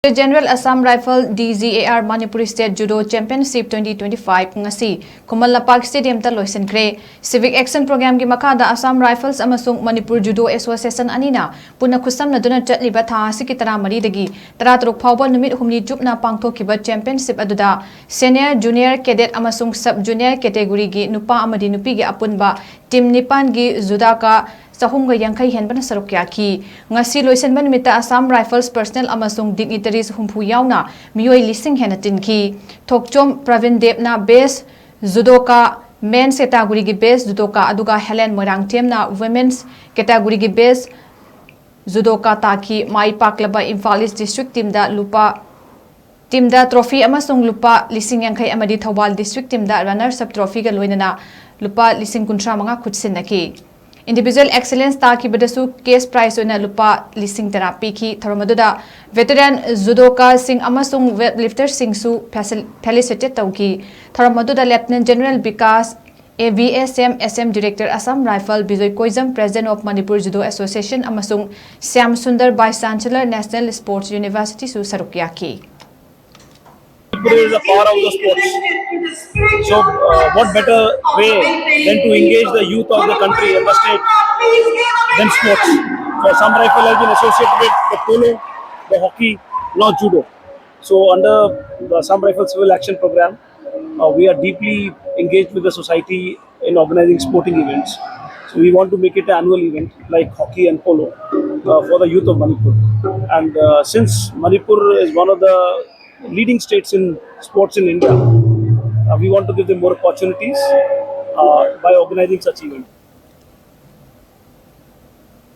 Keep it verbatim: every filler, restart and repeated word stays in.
General Assam Rifle, D G A R, Manipur State Judo Championship twenty twenty-five ꯉꯁꯤ Khuman Lampak Stadium ꯗ ꯂꯣꯏꯁꯤꯟꯈ꯭ꯔꯦ꯫ Civic Action Program ꯒꯤ ꯃꯈꯥꯗ Assam Rifles ꯑꯃꯁꯨꯡ Manipur Judo Association ꯑꯅꯤꯅ ꯄꯨꯟꯅ ꯈꯨꯠꯁꯝꯅꯗꯨꯅ ꯆꯠꯂꯤꯕ ꯊꯥ ꯑꯁꯤꯒꯤ ꯇꯔꯥꯃꯔꯤꯗꯒꯤ ꯇꯔꯥꯇꯔꯨꯛ ꯐꯥꯎꯕ ꯅꯨꯃꯤꯠ ꯍꯨꯝꯅꯤ ꯆꯨꯞꯅ ꯄꯥꯡꯊꯣꯛꯈꯤꯕ Championship ꯑꯗꯨꯗ Senior, Junior, Cadet ꯑꯃꯁꯨꯡ Sub Junior category ꯒꯤ ꯅꯨꯄꯥ ꯑꯃꯗꯤ ꯅꯨꯄꯤꯒꯤ ꯑꯄꯨꯟꯕ team ꯅꯤꯄꯥꯟꯒꯤ judoka ꯆꯍꯨꯝꯒ ꯌꯥꯡꯈꯩ ꯍꯦꯟꯕꯅ ꯁꯔꯨꯛ ꯌꯥꯈꯤ꯫ ꯉꯁꯤ ꯂꯣꯏꯁꯤꯟꯕ ꯅꯨꯃꯤꯠꯇ Assam Rifles personnel ꯑꯃꯁꯨꯡ dignitaries ꯍꯨꯝꯐꯨ ꯌꯥꯎꯅ ꯃꯤꯑꯣꯏ ꯂꯤꯁꯤꯡ ꯍꯦꯟꯅ ꯇꯤꯟꯈꯤ꯫ ꯊꯣꯛꯆꯣꯝ ꯄ꯭ꯔꯕꯤꯟ ꯗꯦꯕꯅ Best Judoka, Men's category ꯒꯤ Best Judoka, ꯑꯗꯨꯒ ꯍꯦꯂꯦꯟ ꯃꯣꯏꯔꯥꯡꯊꯦꯝꯅ Women's category ꯒꯤ Best Judoka ꯇꯥꯈꯤ꯫ ꯃꯥꯏ ꯄꯥꯛꯂꯕ ꯏꯝꯐꯥꯜ East District team ꯗ ꯂꯨꯄꯥ, team ꯗ trophy ꯑꯃꯁꯨꯡ ꯂꯨꯄꯥ ꯂꯤꯁꯤꯡ ꯌꯥꯡꯈꯩ ꯑꯃꯗꯤ ꯊꯧꯕꯥꯜ District team ꯗ runners up trophy ꯒ ꯂꯣꯏꯅꯅ ꯂꯨꯄꯥ ꯂꯤꯁꯤꯡ ꯀꯨꯟꯊ꯭ꯔꯥ ꯃꯉꯥ ꯈꯨꯠꯁꯤꯟꯅꯈꯤ꯫ Individual Excellence ꯇꯥꯈꯤꯕꯗꯁꯨ cash prize ꯑꯣꯏꯅ ꯂꯨꯄꯥ ꯂꯤꯁꯤꯡ ꯇꯔꯥ ꯄꯤꯈꯤ꯫ ꯊꯧꯔꯝ ꯑꯗꯨꯗ veteran judoka ꯁꯤꯡ ꯑꯃꯁꯨꯡ weightlifter ꯁꯤꯡꯁꯨ facil-, felicitate ꯇꯧꯈꯤ꯫ ꯊꯧꯔꯝ ꯑꯗꯨꯗ Lieutenant General Vikas, A V S M, S M Director, Assam Rifle, Bijoy ꯀꯣꯏꯖꯝ, President of Manipur Judo Association, ꯑꯃꯁꯨꯡ Shyam Sundar, Vice Chancellor, National Sports University ꯁꯨ ꯁꯔꯨꯛ ꯌꯥꯈꯤ꯫ Manipur is the power of the sports. So, uh, what better way than to engage the youth of the country and the state than sports? So, Assam Rifle has been associated with the polo, the hockey, now judo. So, under the Assam Rifle Civil Action Program, uh, we are deeply engaged with the society in organizing sporting events. So, we want to make it an annual event like hockey and polo uh, for the youth of Manipur. And uh, since Manipur is one of the leading states in sports in India, uh, we want to give them more opportunities uh, by organizing such events.